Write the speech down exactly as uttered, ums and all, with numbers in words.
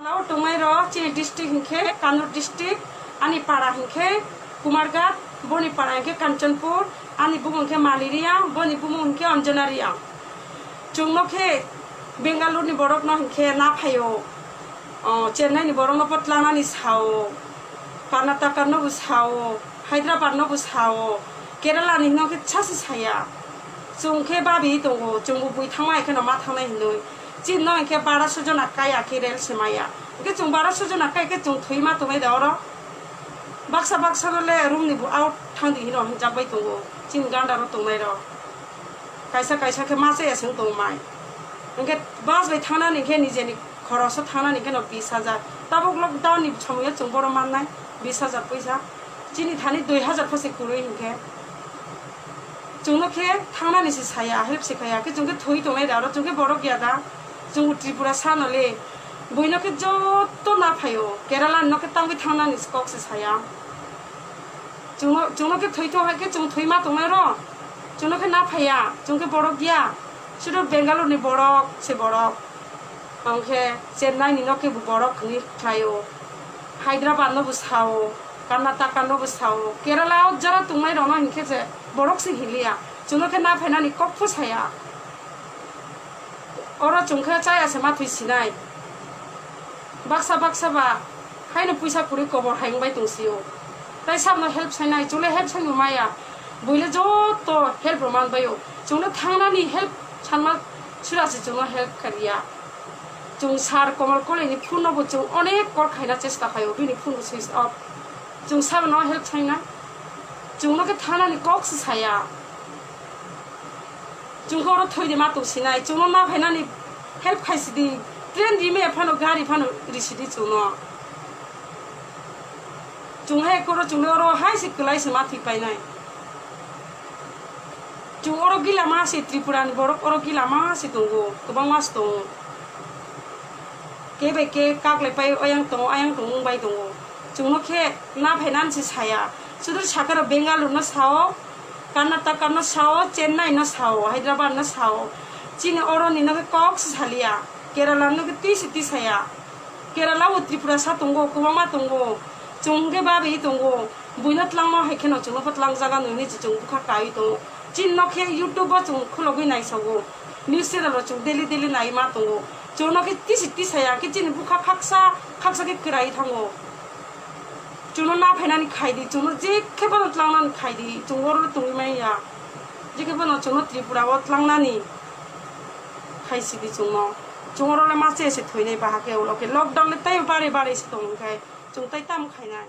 Lao tongnai rok chini district hinkhe Kannur district, ani para hinkhe Kumarghat, boni para hinkhe Kanchanpur, ani bumung hinkhe Mali Reang, boni bumung hinkhe Anjana Reang. Chwngno khe Bengaluru ni borok no hinkhe na phaio, o, Chennai ni borok no bo tlangnani sao, Karnataka no bo sao, Hyderabad no bo sao, Kerala ni no khe sasi saya. Chwng khe babi tongo, chwng bo bui thangma hai kheno ma thangnai hinwi. Chini no hinkhe bara sujona kaya khe rel se maya. Hinkhe chwng bara sujona kai khe chwng thwi ma tongnai da oro. Baksa baksa no le room ni bo out thang di hino hinjak bai tongo. Chini ganda ro tongnai rok. Kaisa kaisa khe ma chaya se wng tong mai. Hinkhe bus bai thangnani hinkhe nijeni khoroso thangnani hinkhe no bis hajar. Tabuk lockdown ni somoyo chwng boro mannai bis hajar poisa. Chini thani dui hajar pho se kwrwi hinkhe. Chwngno khe thangnani se saya, help se khaya. Khe chwng khe thwi tongnai da oro, chwng khe borok ya da. Chwng Tripura sano le. Buino khe joto na phaio. Kerala no khe tangwi thangnani se kok se saya. Chwngno, chwngno khe thwi tong hai khe chwng thwi ma tongnai ro. Chwngno khe na phaiya, chwng khe borok ya. Sudu Bengaluru ni borok se borok. Hwnkhe Chennai ni no khe bo borok hwnwi khlaio. Hyderabad no bo sao, Karnataka no bo sao. Kerala o jora tongnai rok no hinkhe je borok se hinliya. Chwngno khe na phainani kok pho saya. Oro chwng khe chaya se ma thwi sinai. Baksa baksa ba haino puisa kwrwi kobor hai wngbai tong sio. Tai sabno help sainai, chwngno help saino maya. Buile joto help rw man baio. Chwngno thangnani help sanma sura se chwngno help kariya. Chwng sir Komol Kolini phone no bo chwng onek call khaina chesta khaio, bini phone bo switch off. Chwng sabno help sainai. Chwngno khe thangnani kok se saya. Chwng khe oro thwi di ma tong sinai, chwngno na phainani help khai sidi, train rime phano, gari phano ri sidi chwngno. Chwng hai koro chwngno oro hai se kwlai se ma thwi painai. Chwng oro gila ma se, Tripura ni borok oro gila ma se tongo, kwbangma se tongo. Khe bai khe kaklai pai oyang tongo, ayang tongo wng bai tongo. Chwngno khe na phainani se saya. Sudur sakha rok Bengaluru no sao, Karnataka no sao, Chennai no sao, Hyderabad no sao. Chini oro ni no khe kok se saliya. Kerala no khe twi se twi saya. Kerala o Tripura sa tongo, kwbangma tongo. Chwng khe babi tongo. Buino tlangma hai kheno chwngno bo tlang jaga nini se chwng bwkha kai tongo. Chini no khe YouTube o chwng khulogwi naisogo. News channel o chwng daily daily nai ma tongo. Chwngno khe tisi tisa ya khe chini bwkha khaksa khaksa khe kwrai thango. Chwngno na phainani khai di, chwngno je khe bono tlangnani khai di, chwng oro tongwi manya. Je khe bono chwngno Tripura o tlangnani khai sidi chwngno. Chwng oro le ma che se thoinai bahai khe ulo khe lockdown le tei bare bare se tong khai. Chwng tei tamo khainai.